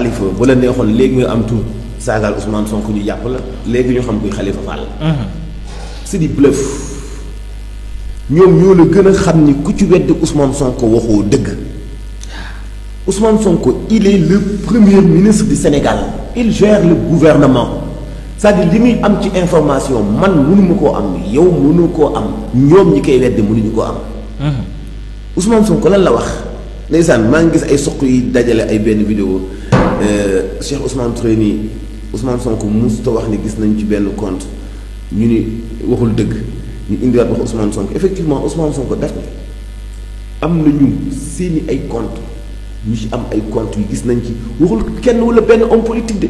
Khalifa bu la neexoon léegi nga am tout saagaal Ousmane Sonko ñu jàpp la léegi ñu xam kuy Khalifa Fall. c'est du bluff ñoom ñoo la gën a xam ni ku ci weddi Ousmane Sonko waxoo dëgg. Ousmane Sonko il est le premier ministre du Sénégal il gère le gouvernement c'est-à-dire li muy am ci information man mënuma koo am yow mënu koo am ñoom ñi koy weddi mënuñu koo am. Ousmane Sonko lan la wax ndeysaan maa ngi gis ay soq yi dajale ay benn vidéo Cheikh Ousmane Touré nii Ousmane Sonko musuta wax ni gis nañ ci benn compte ñu ni waxul dëgg ñu indiwaat wax Ousmane Sonko effectivement Ousmane Sonko def ni am nañu seeni ay compte ñu ci am ay compte yu gis nañ ci waxul kenn wala benn homme politique de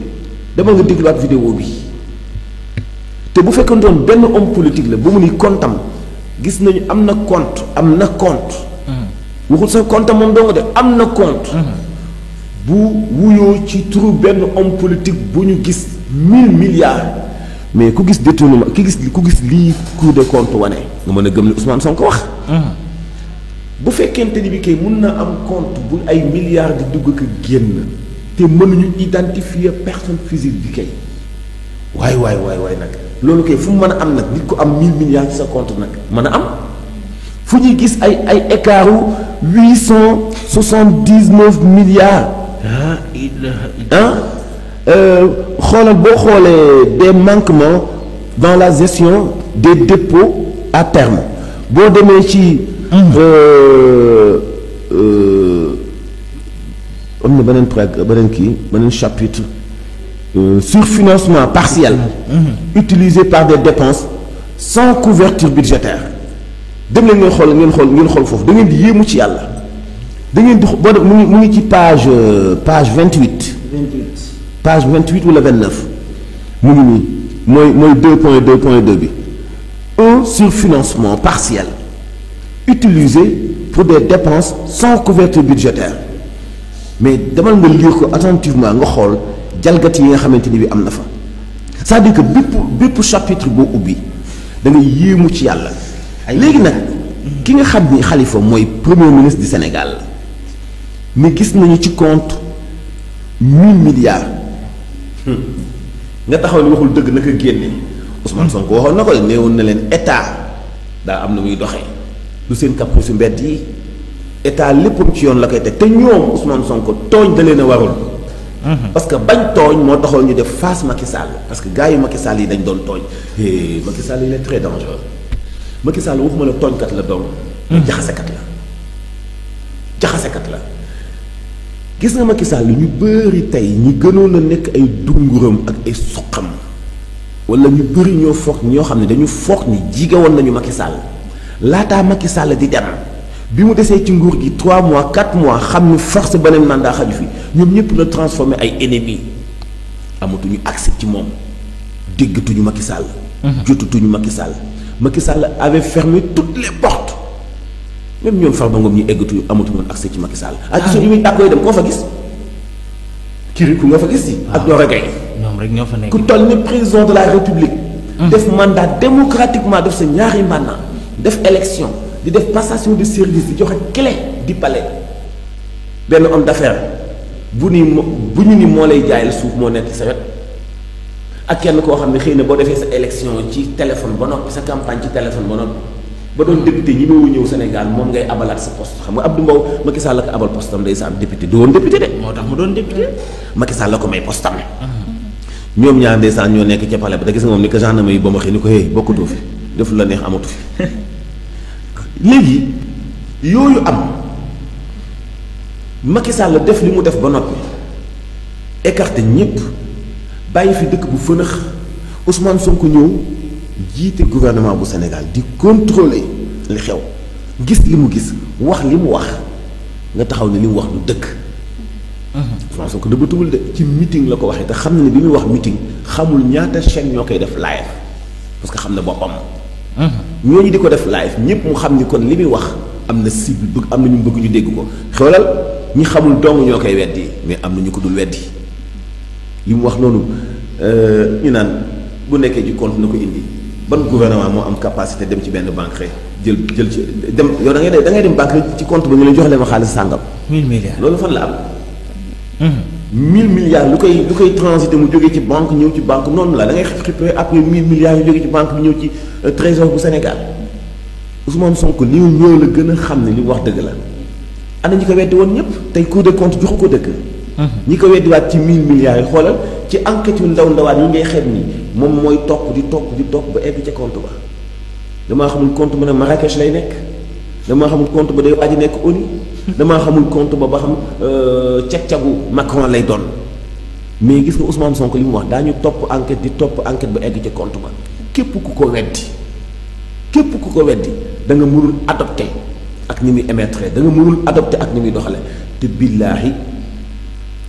dama nga dégluwaat vidéo bi te bu fekkoon doon benn homme politique la ba mu ni comptam gis nañu am na compte waxul sa compte moom doo nga def am na compte bu wuyoo ci turu benn homme politique bu ñu gis 1000 milliards mais ku gis détournement ku gis lii Cour des comptes wane nga mën a gëm li Ousmane Sonko wax bu fekkente ni bi kay mun na am compte bu ay milliards di dugg ko génn te mënuñu identifier personne physique bi kay waay nag loolu kay fu mu mën a am nag nit ko am 1000 milliards ci sa compte nag mën a am fu ñuy gis ay écart u 879 milliards xoolal boo xoolee des manquements dans la gestion des dépôts à terme boo demee ci am na beneen chapitre surfinancement partiel utilisé par des dépenses sans couverture budgétaire dem leen ngeen xool foofu da ngeen di yéemu ci yàlla da ngeen di boo mu ngi ci page 28 page 28 wala 29 mu ngi nii mooy 2.2.2 bi un surfinancement partiel utilisé pour des dépenses sans couverture budgétaire mais demal nga lire ko attentivement nga xool jalgati yi nga xamante ni bi am na fa c'est-à-dire que bépp chapitre boo ubbi da nga yéemu ci yàlla léegi nag ki nga xam ni Khalifa mooy premier ministre du Sénégal mais gis nañu ci compte 1000 milliards nga taxaw ni waxul dëgg naka génne Ousmane Sonko waxoon na ko néewoon na leen état daa am na muy doxee lu seen caprice su mbedd yi état léppam ci yoon la koy teg te ñoom Ousmane Sonko tooñ da leen a warul parce que bañ tooñ moo taxoon ñu def face Macky Sall parce que gars yu Macky Sall yi dañ doon tooñ Macky Sall il est très dangereux Macky Sall waxuma la tooñkat la doom jaxasekat la gis nga Macky Sall ñu bëri tey ñi gënoon a nekk ay dunguram ak ay suqam wala ñu bëri ñoo xam ne dañu foog ni jige woon nañu Macky Sall laataa Macky Sall di dem bi mu desee ci nguur gi 3 mois 4 mois xam ni force beneen mandat xaju fi ñoom ñëpp la transformé ay ennemis amatuñu accès ci moom déggatuñu Macky Sall jotutuñu Macky Sall Macky Sall avait fermé toutes les portes même ñoom Farba Ngom ñi eggatuñu amatuñu woon accès ci Macky Sall gis ñu muy tàkkooy dem koo fa gis kiriku nga fa gis si ak Doro Gaye ñoom rek ñoo fa nekk ku toll ni président de la République def mandat démocratiquement def sa ñaari mandat def élection di def passation de service di joxe clé di palais benn homme d'affaires bu ñu ni moo lay jaayal suuf moo nekk sa wet ak kenn koo xam ne xëy na boo defee sa élection ci téléphone ba noppi sa campagne ci téléphone ba noppi ba doon député ñi moo ñëw Sénégal moom ngay abalaat sa poste xam nga Abdou Mbow Macky Sall la ko abal postam ndeysaan député du woon député de moo tax mu doon député Macky Sall la ko may postam ñoom ñaar ndeysaan ñoo nekk ca palais ba te gis nga moom ni ko gendarme yi ba ma xëy ni ko hey bokkatoo fi def la neex amatu fi léegi yooyu am Macky Sall def li mu def ba noppi écarté ñëpp bàyyi fi dëkk bu fënax Ousmane Sonko ñëw jiite gouvernement bu Sénégal di contrôler li xew gis li mu gis wax li mu wax nga taxaw ne li mu wax du dëkk Ousmane Sonko dëbbatuwul de ci meeting la ko waxee te xam na ne bi muy wax meeting xamul ñaata chaîne ñoo koy def live parce que xam na boppam ñooñu di ko def live ñëpp mu xam ni kon li muy wax am na cible bëgg am na ñu bëgg ñu dégg ko xoolal ñi xamul dong ñoo koy weddi mais am na ñu ko dul weddi li mu wax noonu ñu naan bu nekkee ci compte na ko indi ban gouvernement moo am capacité dem ci benn banque rek jël ci dem yow da ngay dem banque ci compte ba ñu leen jox leen ma xaalis sàngam. 1000 milliards loolu fan la am. 1000 milliards lu koy transité mu jógee ci banque ñëw ci banque noonu la da ngay xippee après 1000 milliards yu jógee ci banque bi ñëw ci trésor bu Sénégal Ousmane Sonko li ñoo la gën a xam ne li mu wax dëgg la ana ñi ko weddi woon ñëpp tey Cour des comptes joxu ko dëgg. ñi ko weddiwaat ci 1000 milliards yi xoolal ci enquête yu ndawaan yi ngay xeeb nii moom mooy topp di topp ba egg ca compte ba damaa xamul compte ba ne Marrakech lay nekk damaa xamul compte ba day waaj a nekk ONU damaa xamul compte ba xam cag-cagu Macron lay doon mais gis nga Ousmane Sonko li mu wax daañu topp enquête ba egg ca compte ba képp ku ko weddi da nga mënul adopté ak ni muy émettre da nga mënul adopté ak ni muy doxale te billaahi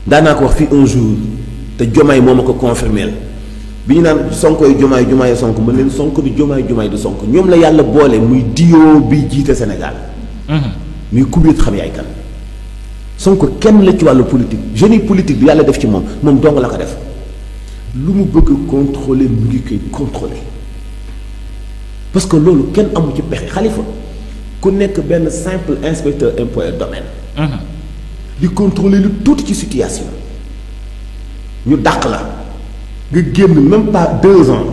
daanaa ko wax fii un jour te Jomaay moo ma ko confirmeel bi ñu naan Sonko yi Jomaay Sonko mën leen Sonko di Jomaay du Sonko ñoom la yàlla boole muy dioo bi jiite Sénégal muy kubéet xam yaay kan Sonko kenn la ci wàllu politique génie politique bi yàlla def ci moom dong la ko def lu mu bëgg contrôler mu ngi koy contrôler parce que loolu kenn amu ci pexe Xalifa ku nekk benn simple inspecteur impôts et domaines di contrôler lu tuuti ci situation ñu dàq la nga génn même pas 2 ans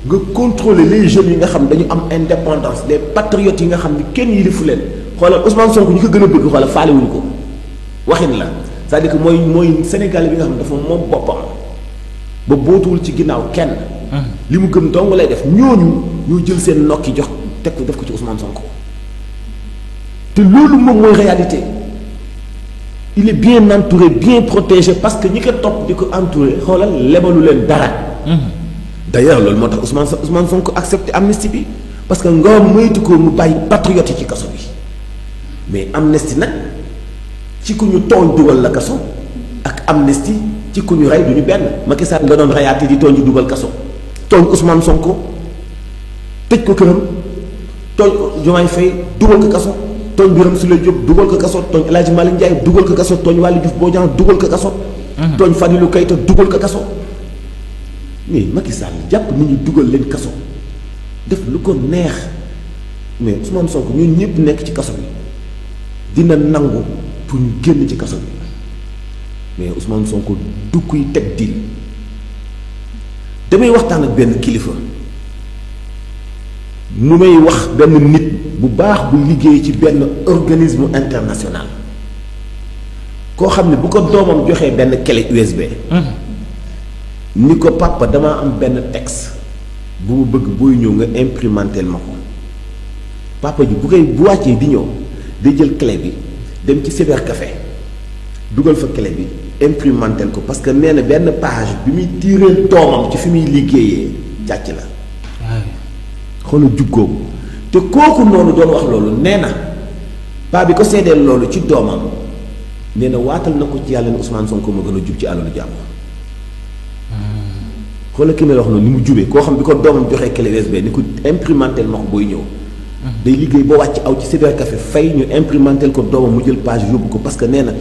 nga contrôler les jeunes yi nga xam dañu am indépendance les patriotes yi nga xam ni kenn yilifu leen xoolal Ousmane Sonko ñu ko gën a bëgg xoolal faale wuñu ko waxin la c'est-à-dire que mooy Sénégalais bi nga xam ne dafa moom boppam ba bootuwul ci ginnaaw kenn li mu gëm dong lay def ñooñu ñoo jël seen nokki jox teg ko def ko ci Ousmane Sonko te loolu moom mooy réalité il est bien entouré bien protégé parce que ñi ko topp di ko entouré xoolal lebalu leen dara. d'ailleurs loolu moo tax Ousmane Sonko accepté amnistie bi parce que ngoom moytu ko mu bàyyi patriote yi ci kaso bi mais amnistie nag ci ku ñu tooñ dugal la kaso ak amnistie ci ku ñu rey du ñu benn Macky Sall nga doon reyaati di tooñ di dugal kaso tooñ Ousmane Sonko tëj ko këram tooñ Diomaye Faye dugal ko kaso. tooñ Birame Souleye Diop dugal ko kaso tooñ El Hadj Malick Ndiaye dugal ko kaso tooñ Waly Diouf Bodian dugal ko kaso. tooñ Fadilou Keita dugal ko kaso. mais Macky Sall jàpp nit ñi dugal leen kaso def lu ko neex mais Ousmane Sonko ñun ñëpp nekk ci kaso bi dina nangu pour ñu génn ci kaso bi mais Ousmane Sonko du kuy teg diil damay waxtaan ak benn kilifa mu may wax benn nit. bu baax bu liggéey ci benn organisme international koo xam ne bu ko doomam joxee benn clé USB ni ko papa damaa am benn texte bu mu bëgg booy ñëw nga imprimanteel ma ko papa ji bu wàccee di ñëw day jël clé bi dem ci cybercafé dugal fa clé bi imprimanteel ko parce que nee na benn page bi muy tiireel doomam ci fi muy liggéeyee càcc la xoolal jub googu te kooku noonu doon wax loolu nee na paa bi ko seedeel loolu ci doomam nee na waatal na ko ci yàlla ne Ousmane Sonko ma gën a jub ci àlalu jàmm xoolal ki may wax noonu ni mu jubee koo xam bi ko doomam joxee clé USB ni ko imprimanteel ma ko booy ñëw day liggéey ba wàcc aw ci cybercafé fay ñu imprimanteel ko doomam mu jël page yóbbu ko parce que nee na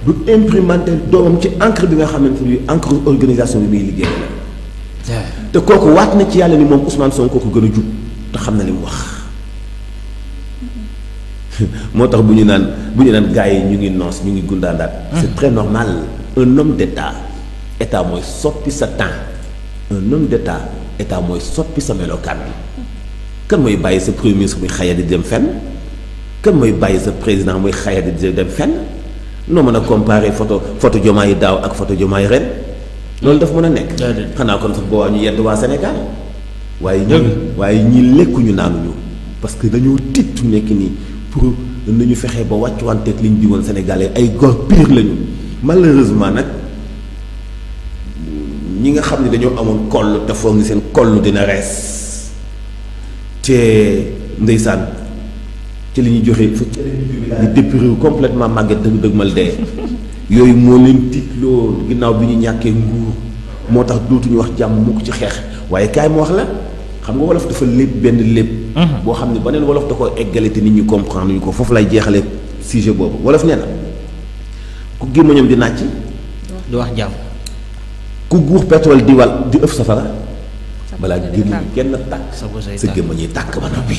du imprimanteel doomam ci encre bi nga xamante ni encre organisation bi muy liggéey la te kooku waat na ci yàlla ni moom Ousmane Sonko ko gën a jub te xam na li mu wax moo tax bu ñu naan gars yi ñu ngi noos ñu ngi gundaandaat c'est très normal un homme d'état état mooy soppi sa temps un homme d'état état mooy soppi sa melokaan bi kan mooy bàyyi sa premier ministre muy xaya di dem fenn kan mooy bàyyi sa président muy xaya di dem fenn noo mën a comparer photo Diomaye yi daaw ak photo Diomaye yi ren loolu daf mën a nekk xanaa kon sax boobaa ñu yedd waa Sénégal waaye ñi lekkuñu naanuñu parce que dañoo tiit nekk nii pour nañu fexe ba wàccuwanteeg li ñu digoon Sénégalais ay góor pire lañu malheureusement nag ñi nga xam ne dañoo amoon koll te foog ni seen koll dina rees te ndeysaan ci li ñuy joxe fa ci di déprimé complètement màgget dëgg mal dee yooyu moo leen tiitloo ginnaaw bi ñu ñàkkee nguur moo tax dootuñu wax jàmm mukk ci xeex waaye kaay ma wax la xam nga wolof dafa lépp benn lépp boo xam ne beneen wolof da ko eggale te nit ñi comprendre ñu ko foofu lay jeexalee sujet boobu wolof nee na ku gémmañam di nàcc du wax jàmm ku guux pétrole di wal di ëf safara balaa gémmañ kenn tàkk sa gémmañuy tàkk ba noppi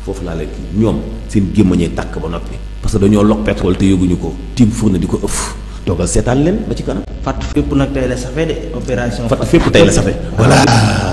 foofu laa lay ñoom seen gémmañee tàkk ba noppi parce que dañoo lok pétrole te yëguñu ko tiim fourne di ko ëf toogal seetaan leen ba ci kanam. fàtt fépp nag tey la safe de opération. fàtt fépp tey la safe voilà.